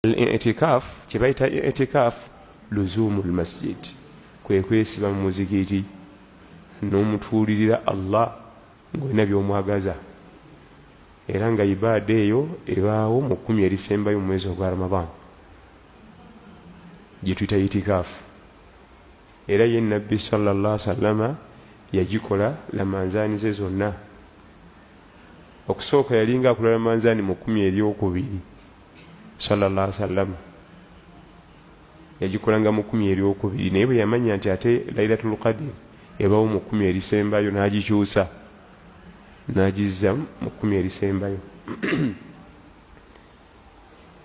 Al-i'tikaaf, kye bayita i'tikaaf luzuumu lmasjid, kwe kwesiba mu muzikiti n'omutuulirira Allah ng'olina by'omwagaza, era nga ibaada eyo ebaawo mu kkumi erisembayo mu mwezi ogwa Ramadhan gye tuyita itikaafu. Era ye Nabbi sallallahu sallama yagikola lamanzaani ze zonna. Okusooka yalinga akola lamanzaani mu kkumi eryokubiri sallallahu sallama, yagikolanga mu kkumi eryokubiri, naye bwe yamanya nti ate Lailatul Qadir ebawo mu kkumi erisembayo, n'agikyusa n'agizza mu kkumi erisembayo.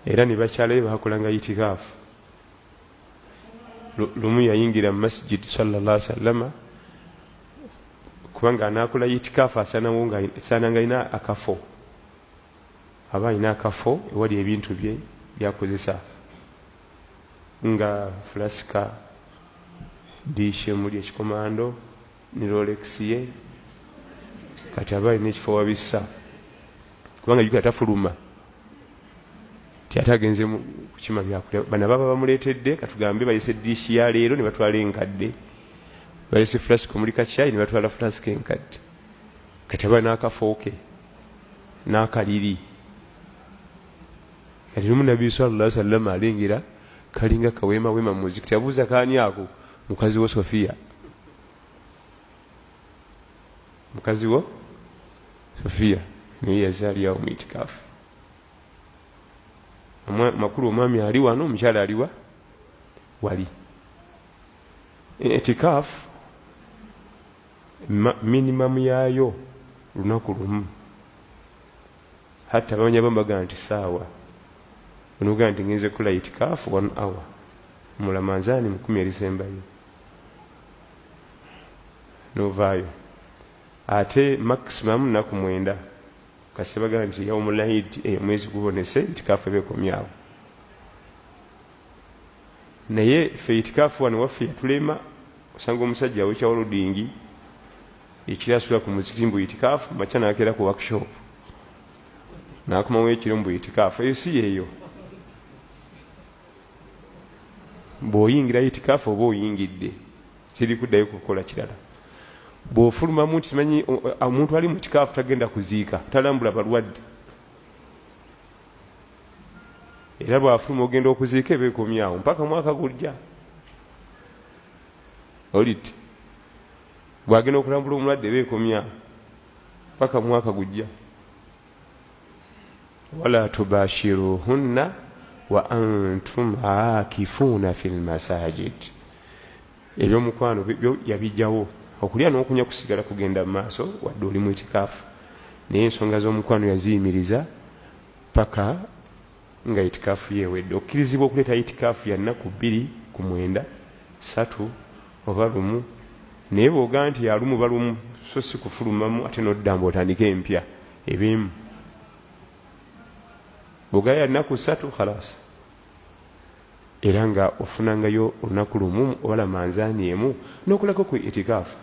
Era ne bakyala be bakolanga itikaafu. Lumu yayingira mu masjid sallallahu sallama, kubanga anakola itikaafu asaana nga alina akafo, aba alina akafo ewali ebintu bye byakozesa nga fulasika, diishi emuli ekikomando ne rolex ye. Kati aba alina ekifo wabissa, kubanga jukira tafuluma ti ate agenze kukima byakulya. Bano baba bamuleetedde, katugambe balese diishi ya leero ne batwala enkadde, balese fulasika omuli kacyayi ne batwala fulasika enkadde. Kati aba n'akafo ke n'akaliri. Kati lumu Nabbi sallallahu sallama alengera kalinga kaweema weema mu muzikiti, abuuza kaani ako? Mukazi wo Sofiya, mukazi wo Sofiya naye yazaalyawo mu itikaafu. Makulu omwami ali wano, omukyala aliwa wali. Itikaafu minimamu yaayo lunaku lumu, hatta abamanya bamu bagamba nti saawa onogamba nti ngenze kukola itikaafu 1 hour mulamanzaani mukumi erisembayo novaayo, ate maximum naku 9. Kasita bagamba nti yaumul idi, eyo mwezi gubonese, itikaafu eba ekomyawo. Naye ffe itikaafu wano waffe yatulema. Osanga omusajja awekya woludingi ekiro, asula ku muzikiti mbu itikaafu, makya nakeera ku workshop, nakomawo ekiro mbu itikaafu. Eyo si yeeyo. Bw'oyingira itikaafu oba oyingidde, teri kuddayo kukola kirala. Bw'ofulumamu nti simanyi, omuntu ali mu itikaafu tagenda kuziika, talambula balwadde, era bw'afuluma ogenda okuziika eba ekomyawo mpaka mwaka gujja. Oliti bw'agenda okulambula omulwadde eba ekomyawo mpaka mwaka gujja. Wala tubashiruhunna wa antum akifuuna fi lmasajid. Ebyomukwano byo yabijjawo. Okulya n'okunywa kusigala kugenda mu maaso wadde oli mu itikaafu, naye ensonga z'omukwano yaziyimiriza paka nga itikaafu yewedde. Okkirizibwa okuleeta itikaafu ya nnaku 2 ku 9, 3 oba 1, naye bw'ogaa nti yalumu balumu, so si kufulumamu ate n'odda mbu otandike empya ebeemu. Bw'ogaa ya nnaku 3, khalas, era nga ofunangayo olunaku lumu oba lamanzaani emu n'okolako ku itikaafu.